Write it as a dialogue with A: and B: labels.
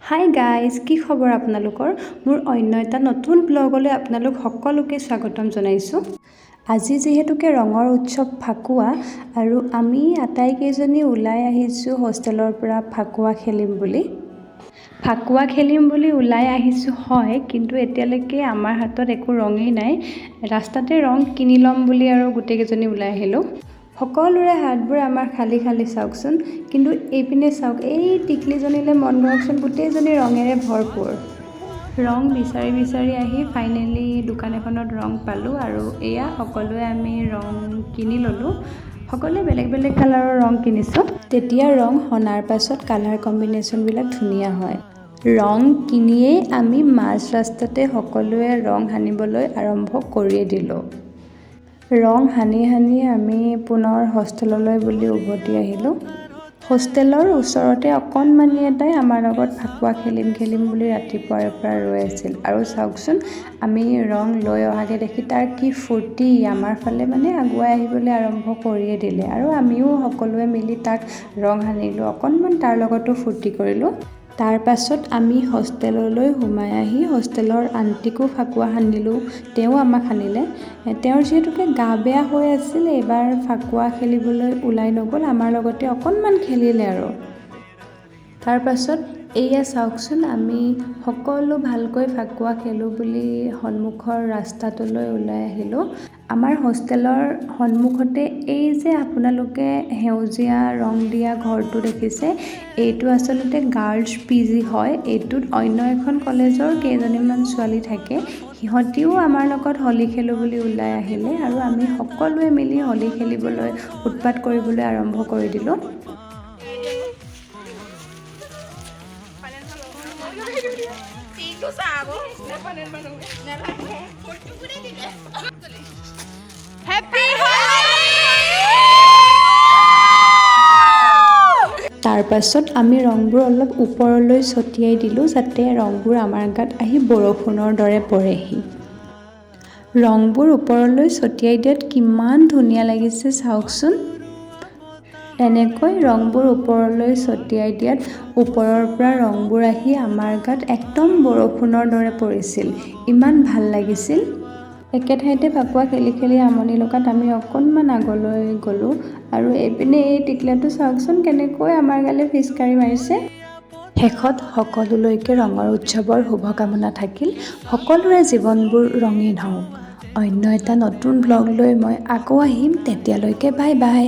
A: Hi guys, কি খবৰ আপোনালোকৰ? মোৰ অন্য এটা নতুন ব্লগলৈ আপোনালোক সকলোকে স্বাগতম জনাইছোঁ। আজি যিহেতুকে ৰঙৰ উৎসৱ ফাকুৱা আৰু আমি আটাইকেইজনী ওলাই আহিছোঁ হোষ্টেলৰ পৰা ফাকুৱা খেলিম বুলি। ফাকুৱা খেলিম বুলি ওলাই আহিছোঁ হয়, কিন্তু এতিয়ালৈকে আমাৰ হাতত একো ৰঙেই নাই। ৰাস্তাতে ৰং কিনি ল'ম বুলি আৰু গোটেইকেইজনী ওলাই আহিলোঁ। সকলোৰে হাতবোৰ আমাৰ খালী খালী, চাওকচোন। কিন্তু এইপিনে চাওক, এই টিকলিজনীলৈ মন কৰকচোন, গোটেইজনী ৰঙেৰে ভৰপূৰ। ৰং বিচাৰি বিচাৰি আহি ফাইনেলি দোকান এখনত ৰং পালোঁ আৰু এয়া সকলোৱে আমি ৰং কিনি ল'লোঁ। সকলোৱে বেলেগ বেলেগ কালাৰৰ ৰং কিনিছোঁ, তেতিয়া ৰং সনাৰ পাছত কালাৰ কম্বিনেশ্যনবিলাক ধুনীয়া হয়। ৰং কিনিয়েই আমি মাজ ৰাস্তাতে সকলোৱে ৰং সানিবলৈ আৰম্ভ কৰিয়ে দিলোঁ। ৰং সানি সানি আমি পুনৰ হোষ্টেললৈ বুলি উভতি আহিলোঁ। হোষ্টেলৰ ওচৰতে অকণমানি এটাই আমাৰ লগত ফাকুৱা খেলিম খেলিম বুলি ৰাতিপুৱাৰে পৰা ৰৈ আছিল। আৰু চাওকচোন, আমি ৰং লৈ অহাকে দেখি তাৰ কি ফূৰ্তি! আমাৰ ফালে মানে আগুৱাই আহিবলৈ আৰম্ভ কৰিয়ে দিলে আৰু আমিও সকলোৱে মিলি তাক ৰং সানিলোঁ, অকণমান তাৰ লগতো ফূৰ্তি কৰিলোঁ। তাৰ পাছত আমি হোষ্টেললৈ সোমাই আহি হোষ্টেলৰ আণ্টিকো ফাকুৱা সানিলোঁ, তেওঁ আমাক সানিলে। তেওঁৰ যিহেতুকে গা বেয়া হৈ আছিল, এইবাৰ ফাকুৱা খেলিবলৈ ওলাই নগ'ল, আমাৰ লগতে অকণমান খেলিলে। আৰু তাৰ পাছত এয়া চাওকচোন, আমি সকলো ভালকৈ ফাকুৱা খেলোঁ বুলি সন্মুখৰ ৰাস্তাটোলৈ ওলাই আহিলোঁ। আমাৰ হোষ্টেলৰ সন্মুখতে এই যে আপোনালোকে সেউজীয়া ৰং দিয়া ঘৰটো দেখিছে, এইটো আচলতে গাৰ্লছ পিজি হয়। এইটোত অন্য এখন কলেজৰ কেইজনীমান ছোৱালী থাকে। সিহঁতিও আমাৰ লগত হোলী খেলোঁ বুলি ওলাই আহিলে আৰু আমি সকলোৱে মিলি হোলী খেলিবলৈ, উৎপাত কৰিবলৈ আৰম্ভ কৰি দিলোঁ।
B: Happy Holi!
A: তাৰপাছত আমি ৰংবোৰ অলপ ওপৰলৈ ছটিয়াই দিলোঁ, যাতে ৰংবোৰ আমাৰ গাত আহি বৰষুণৰ দৰে পৰেহি। ৰংবোৰ ওপৰলৈ ছটিয়াই দিয়াত কিমান ধুনীয়া লাগিছে চাওকচোন। এনেকৈ ৰংবোৰ ওপৰলৈ ছটিয়াই দিয়াত ওপৰৰ পৰা ৰংবোৰ আহি আমাৰ গাত একদম বৰষুণৰ দৰে পৰিছিল। ইমান ভাল লাগিছিল। একে ঠাইতে ফাকুৱা খেলি খেলি আমনি লগাত আমি অকণমান আগলৈ গ'লোঁ। আৰু এইপিনে এই টিকলাটো চাওকচোন, কেনেকৈ আমাৰ গালে ফিচকাৰি মাৰিছে। শেষত সকলোলৈকে ৰঙৰ উৎসৱৰ শুভকামনা থাকিল। সকলোৰে জীৱনবোৰ ৰঙীন হওক। অন্য এটা নতুন ব্লগ লৈ মই আকৌ আহিম। তেতিয়ালৈকে বাই বাই।